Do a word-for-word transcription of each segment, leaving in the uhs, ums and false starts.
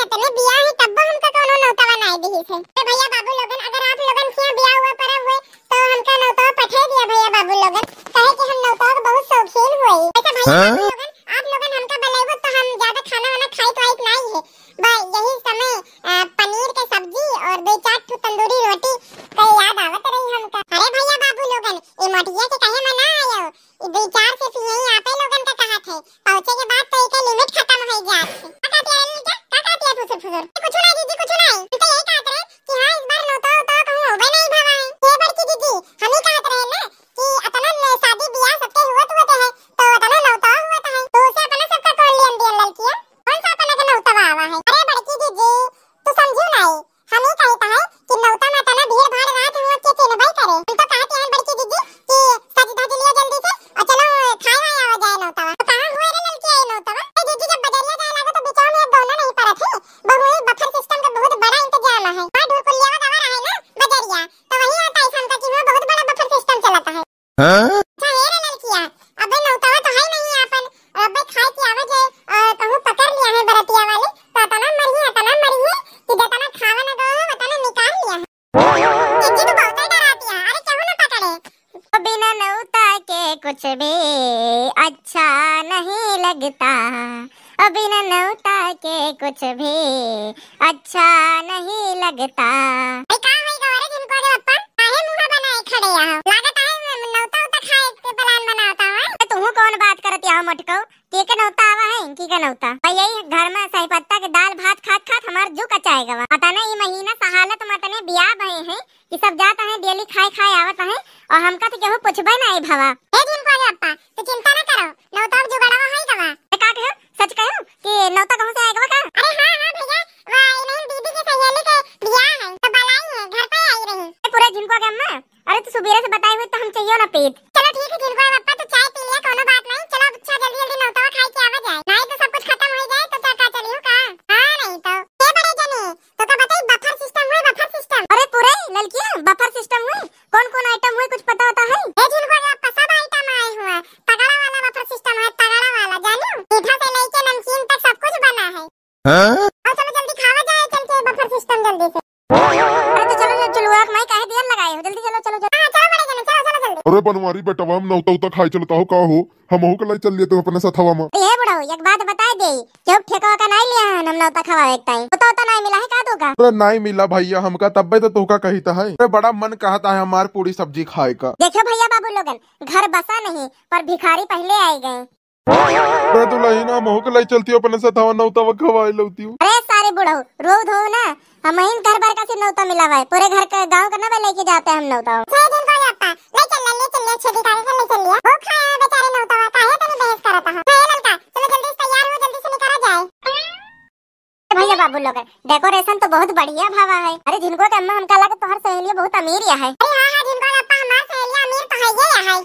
इतने बियाह ही तब्बो हमका कौनो नौतवा नाई दिहिस है। अरे भैया बाबू लोगन, अगर आप लोगन के यहाँ बियाह हुआ परब हुए तो हमका नौतवा पठे दिया भैया बाबू लोगन, काहे कि हम नौतवा के बहुत शौकीन हुए। अच्छा भैया हाँ? बाबू लोगन, आप लोगन हमका बुलाइबो तो हम ज्यादा खाना वाना खाइत वाइत नाई है, बस यही समय अ, पनीर के सब्जी और दो चार ठो तंदूरी रोटी के याद आवत रही हमका। अरे भैया बाबू लोगन, ई मोटिया के कहे मना आयो, ई दो चार से यही आपे लोगन का कहत है, पहुँचे के बाद तो एके लिमिट खत्म हो जात है। का कहत है ललकिया? का कहत है फुसुर फुसुर? कुछ नहीं दीदी, कुछ नहीं। हम तो यही कहत रहे कि हाँ, इस बार नौता उता कहूँ होबे नहीं भवा है। ये बड़की दीदी, हम ही कहत रहे ना कि अतना न-, शादी बियाह सबके हुआ तो होते हैं, तो अतना नौता हुआ तो है, तो उसे अपना सबका कौन लियन दियन ललकिया? कौन सा अपना के नौतवा आवा है? अरे बड़की दीदी, तू समझू नहीं, हम ही कहता है कि नौता में अतना भीड़ भाड़ रात हुआ के चिन्हबे करे। हम तो कहते हैं बड़की दीदी कि सज धज लियो जल्दी से और चलो खाए वाए आवा जाए नौतवा। तो कहाँ हुए रे ललकिया ये नौतवा? ए दीदी, जब बजरिया जाए लागो तो बिचवा में एक गौना नहीं परत है, बहु बफर सिस्टम का बहुत बड़ा इंतजाम है। हाँ, ढुलकुलियावा गवा रहा है ना बजरिया, तो वही आता है शाम का कि वहाँ बहुत बड़ा बफर सिस्टम चलता है। हाँ? अच्छा, हे रे ललकिया, अबे नौतवा तो है नहीं आपन, अबे खाए के आवे जे, अ, कहूँ पकड़ लिया है बरतिया वाले, तो अतना मरिहे, अतना मरिहे कि जतना खावे न गए हो, वतना निकाल लिया है। जीजी, तू बहुत डराती है, अरे केहू ना पकड़े। बिना नौता के कुछ भी अच्छा नहीं लगता। बिना नौता के कुछ भी अच्छा नहीं लगता। ए, का होई गवा रे झिनकुआ के पप्पा? काहे मुंह बनाए खड़े आहो? लागत है नौता उता खाए के प्लान बनावता है। ए, तुहू कौन बात करत आहो मोटकऊ? के के नौता आवा है, की के नौता? भाई यही घर में सही पत्ता के दाल भात खात खात हमार जू कचाए गवा। पता नहीं ई महीना सहालत में तने बियाह भए हैं, ई सब जात हैं, डेली खाए खाए आवत हैं, और हमका तो केहू पूछबे ना आई भवा। ए झिनकुआ के पप्पा, तू चिंता ना करो, नौता अब जुगाड़वा होई गवा। ए, का कहो? सच कहो कि नौता कहूँ से आए गवा का? अरे हाँ, हाँ भैया, वा इन्हीं दीदी की सहेली के बियाह है, तो बुलाई है, घर पे आई रही। ए, पूरा झिनकुआ के अम्मा, अरे तू सुबेरे से बताई हुई तो हम चाहिए ना पीत। चलो ठीक है झिनकुआ के पप्पा, तू चाय पी लिया, कोनो बात नहीं। चलो अब अच्छा जल्दी जल्दी नौतवा खाए के आवा जाए, नहीं तो सब कुछ खत्म हो जाए तो चक्का चली हो का? हाँ नहीं तो। ए बड़े जने, तो का बताई बफर सिस्टम हुए, बफर सिस्टम। अरे पूरे ललकिया बफर सिस्टम हुए, कौन कौन आइटम हुए कुछ पता होता है? ए झिनकुआ के पप्पा सब आइटम आए हुए, तगड़ा वाला बफर सिस्टम है, तगड़ा वाला जानो, मीठा से लेके नमकीन तक सब कुछ बना है। हाँ? और चलो जल्दी खावा जाए चल के बफर सिस्टम जल्दी से। अरे तो चलो चलो, चलो, आँख माई काहे दिया लगाए हो, जल्दी चलो चलो चलो। हाँ चलो बड़े जने, चलो चलो जल्दी। अरे बनवारी बेटवा, हम नौता उता खाए चलता हो का हो? हमहू के लाई चल लिए तुम अपने सथवा में। ए बुढ़ऊ, एक बात बताए दे, केहू ठेकवा का नाई लिया है, हम नौता खवावे के ताई। नौता उता नाई मिला है का तोका? अरे नाई मिला भैया हमका, तब्बे तो तोका कहिता है। अरे बड़ा मन कहता है हमार पूरी सब्जी खाए का। देखो भैया बाबू लोगन, घर बसा नहीं, पर भिखारी पहले आए गए। अरे दुलहिन, हमहू के लाई चलती अपने सथवा, नौतवा खवाए लौती। अरे सारे बुढ़ऊ, रो धो ना, हमहिन घर भर का से नौता मिला हुआ है, पूरे घर के गाँव का ना लेके जाते हैं हम नौता। छह दिन को जाता, ले चल ले चल ले, छह दिन का ले चल लिया। वो खाया है बेचारे नौतवा, काहे तनी बहस करत है? हाँ, ए ललका, चलो जल्दी से तैयार हो, जल्दी से निकला जाए। ए भैया बाबू लोग, डेकोरेशन तो बहुत बढ़िया भावा है। अरे झिनकुआ के अम्मा, हमका लगे तोहर सहेलिया बहुत अमीर या है। अरे हाँ हाँ झिनकुआ के अप्पा, हमार सहेलिया अमीर तो है ये है।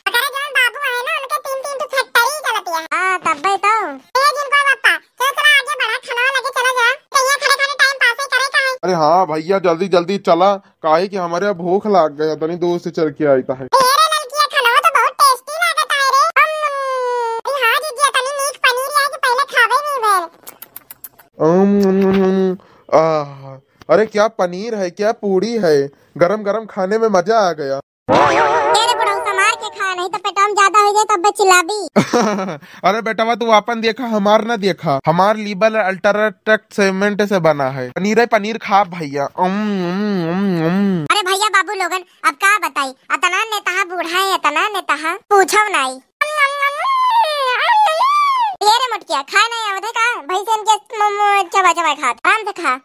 अरे जौन बाबू है ना, उनके तीन तीन ठो फैक्ट्री चलत है। हाँ तब्बे तो। ए झिनकुआ के अप्पा, चलो चलो आगे बढ़ा, खाना लगे चलो जा। तो ये खड़े खड़े टाइम पास ही करे का है। अरे हाँ भैया, जल्दी जल्दी चला, काहे कि हमारे यहाँ भूख लाग गया, तनी दूर से चल के आई ता है। ए रे ललकिया, खाना तो बहुत टेस्टी लागत है रे। अम, अरे हाँ जीजी, तनी नीक पनीर है कि पहले खावे नहीं भर। अम, अम, अम, अम, आह, अरे क्या पनीर है, क्या पूड़ी है, गरम गरम खाने में मजा आ गया। ए रे बुढ़ऊ, समार के खा, नहीं तो पेटवा में ज्यादा हो जाए तो अब्बे चिल्लाबी। अरे बेटवा, तू आपन देखा, हमार ना देखा। हमार liver ultrasound से बना है। पनीर है, पनीर खा भैया। अम, अम, अम, अम। अरे भैया बाबू लोगन, अब का बताई, अतना नेतहा बूढ़ा है, अतना नेतहा, पूछो नाई। ये रे मोटकिया, खाए नहीं आवत है का? भैंस इनके म-, म-, चबा चबा खात, आराम से खा।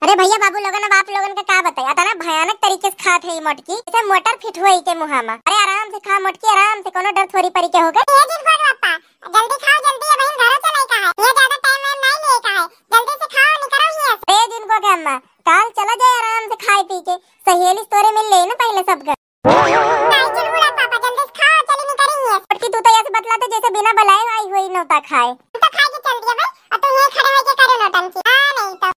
अरे भैया बाबू लोगन, अब आप लोगन का का बताई, अतना भयानक तरीके से खात है ई मोटकी, जैसे मोटर फिट हुई के मुहा में। अरे आराम से खा मोटकी, आराम से, कोनो डर थोड़ी परी के होगा। ए झिनकुआ के पप्पा, जल्दी खाओ जल्दी, अब हम घरों चले का है, ये ज्यादा टाइम वाइम नहीं लिए का है, जल्दी से खाओ निकलो यहाँ से। ए झिनकुआ के अम्मा, काल चला जाए आराम से खाए पी के, सहेली से तोरे मिल ले ना पहले सबके। नहीं झिनकुआ के पापा, जल्दी से खाओ, चली निकली है। छोटकी, तू तो ऐसे बतलाते जैसे बिना बुलाए आई हुई नौता खाए। हम तो खा के चल दिया भाई, और तू यहीं खड़े होके करे नौटंकी। हाँ, नहीं तो।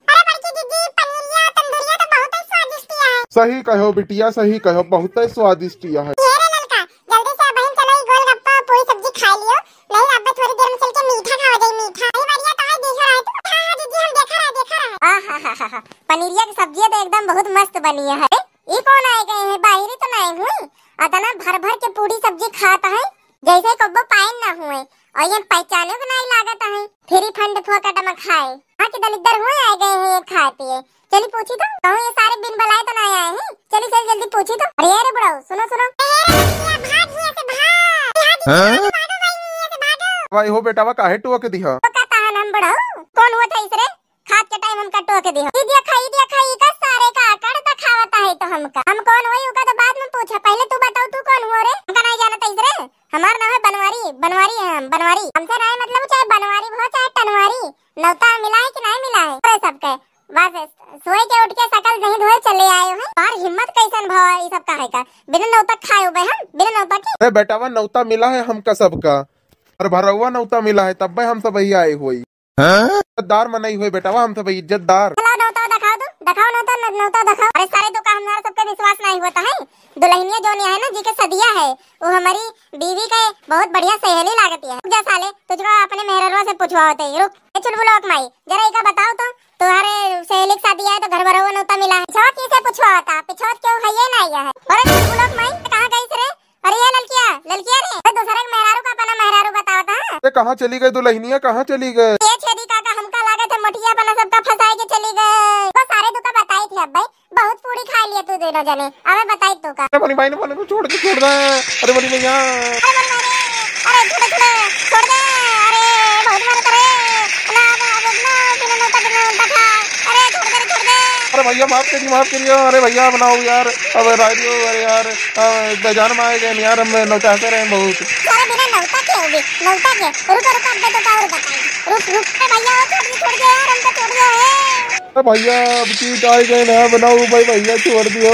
अरे बड़की दीदी, पनीरिया, तंदूरिया तो बहुत ही स्वादिष्ट है। सही कहो बिटिया, सही कहो, बहुत ही स्वादिष्ट है। ये रे ललका, जल्दी से बहन चलो, ये गोलगप्पा, पूरी सब्जी खा लियो, नहीं अब सब्जिया तो एकदम बहुत मस्त बनी है। ई कौन आए गए हैं? बाहरी तो नहीं हुई, अतना भर भर के पूरी सब्जी खात है, जैसे कब्बो पाइन ना हुए, और ये पहचाने को नहीं लागत है। फ्री फंड फोकट में खाए, हाँ कि दलिद्दर हुए आए गए हैं ये खाए पिए। चली पूछी तो, कहूँ ये सारे बिन बुलाए तो नहीं आए हैं। चली चल जल्दी पूछी तो। अरे, अरे बुढ़ऊ, सुनो, सुनो। अरे, अरे, भाग यहाँ से, भाग। यहाँ से हाँ? भागो, भाई, यहाँ से भागो। भाई हो बेटावा, काहे टोक दिहा? तो कहता है ना हम बुढ़ऊ, कौन हुआ था इसरे? खात के टाइम हमका टोक दिहा। ई देखा, ई देखा, ई का सारे का आकड़ दिखावता है तो हमका। हम कौन होई, उका तो बाद में पूछा। पहले तू बताओ, तू कौन हुआ रे? हमका नहीं जानता इसरे। हमार नाम है बनवारी, बनवारी है हम, बनवारी। हमसे नहीं मतलब, चाहे बनवारी हो, चाहे टनवारी। नौता मिला है कि नहीं मिला है? अरे सबके बस सोए के उठ के सकल नहीं धोए चले आए हैं। और हिम्मत कैसन भवा ई सब काहे का? बिना नौता खाए हुए हम, बिना नौता के। अरे बेटावा, नौता मिला है हमका सबका, और भरौआ नौता मिला है, तब्बे हम सब यही आए हुए। हाँ? इज्जतदार मनई हुए बेटावा, हम सब इज्जतदार। चलो नौता दिखाओ तो, दिखाओ नौता, न-, नौता दिखाओ। अरे सारे तो का हमारा सबके विश्वास नहीं होता है। दुल्हनिया जोन है ना जी के सदिया है, वो हमारी बीवी के बहुत बढ़िया सहेली लागती है। रुक जा साले, तुझको अपने मेहररुआ से पूछवा होते ही। रुक, ए चुलबुलवा के माई, जरा इका बताओ तो, तुम्हारे सहेली के शादी है तो घर भरो नौता मिला है। पिछौत किसे पूछवा होता? पिछौत क्यों है, ये ना आया है। अरे चुलबुलवा के माई, कहाँ गई रे? अरे ये ललकिया, ललकिया रे, अरे दूसरे के मेहरारू का अपना मेहरारू बतावता है। अरे कहाँ चली गई दुल्हनिया, कहाँ चली गई? ये छेदी काका, हमका लागत है मोटिया अपना सबका फंसाए के चली गई। तो सारे दुका बताई थी अब भाई, बहुत पूरी खाई लिए तू दोनों जने। अबे बताई तू का। अरे बोली भाई ने बोले, छोड़ दे, छोड़ दे। अरे बोली भैया। अरे बोली भाई रे, अरे छोड़ दे, छोड़ दे। अरे बहुत मारत रे। ना, ना, अब ना, बिना नौता, बिना नौता खा। अरे छोड़ दे रे, छोड़ दे। अरे भैया माफ करिए, माफ करिए। अरे भैया बनाओ यार, अब राय दियो, अरे यार, अ, बेजान में आए गए यार, हम नौचाते रहे बहुत। अरे बिना नौता के होगी, नौता के। रुको, रुको, अब तो और बताइए। रुक, रुक। अरे भैया, वो छोड़ दे, छोड़ दे यार, हमको छोड़ दे। अरे भैया, अब की आए गए ना, बनाओ भाई, भैया छोड़ दियो।